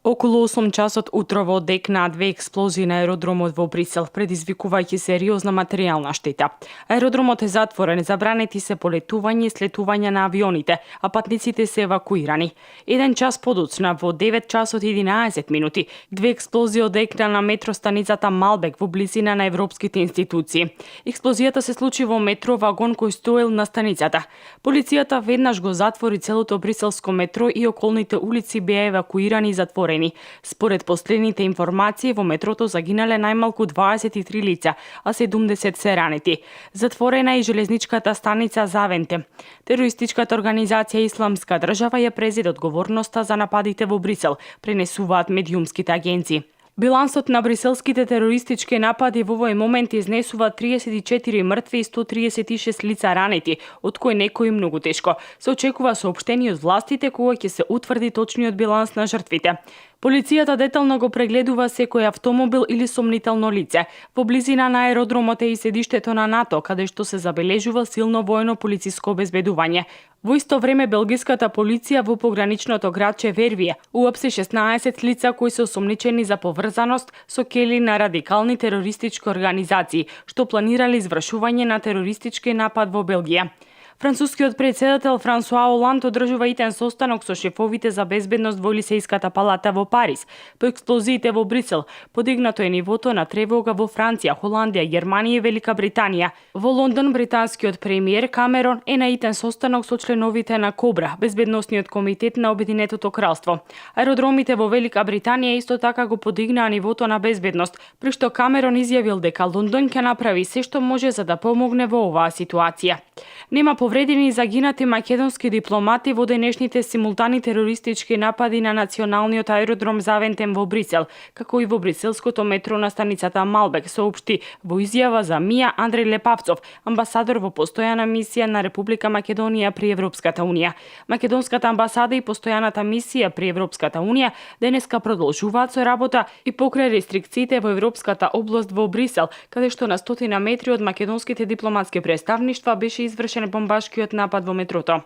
Околу 8 часот утрово одекнаа две експлозии на аеродромот во Брисел, предизвикувајќи сериозна материјална штета. Аеродромот е затворен, забранети се полетување и слетување на авионите, а патниците се евакуирани. Еден час подоцна, во 9 часот 11 минути, две експлозии одекнаа на метростаницата Малбек во близина на европските институции. Експлозијата се случи во метро вагон кој стоел на станицата. Полицијата веднаш го затвори целото бриселско метро и околните улици беа евакуирани и затворени. Според последните информации, во метрото загинале најмалку 23 лица, а 70 се ранети. Затворена е и железничката станица Завенте. Терористичката организација Исламска држава ја презеде одговорноста за нападите во Брисел, пренесуваат медиумските агенции. Билансот на бриселските терористички напади во овој момент изнесува 34 мртви и 136 лица ранети, од кои некои многу тешко. Се очекува соопштение од властите кога ќе се утврди точниот биланс на жртвите. Полицијата детално го прегледува секој автомобил или сомнително лице. Во близина на аеродромот е и седиштето на НАТО, каде што се забележува силно воено-полициско обезбедување. Во исто време белгиската полиција во пограничното градче Вервие уапси 16 лица кои се осомничени за поврзаност со кели на радикални терористички организации, што планирале извршување на терористички напад во Белгија. Францускиот председател Франсуа Оланд одржува итен состанок со шефовите за безбедност во Елисејската палата во Париз. По експлозиите во Брисел, подигнато е нивото на тревога во Франција, Холандија, Германија и Велика Британија. Во Лондон, британскиот премиер Камерон е на итен состанок со членовите на Кобра, безбедносниот комитет на Обединетото кралство. Аеродромите во Велика Британија исто така го подигнаа нивото на безбедност, при што Камерон изјавил дека Лондон ќе направи се што може за да помогне во оваа ситуација. Нема повредени и загинати македонски дипломати во денешните симултани терористички напади на националниот аеродром Завентем во Брисел, како и во бриселското метро на станицата Малбек, соопшти во изјава за МИА Андреј Лепавцов, амбасадор во постојана мисија на Република Македонија при Европската унија. Македонската амбасада и постојаната мисија при Европската унија денеска продолжуваат со работа и покрај рестрикциите во Европската област во Брисел, каде што на 100 метри од македонските дипломатски претставништва беше извршен бомбашкиот напад во метрото.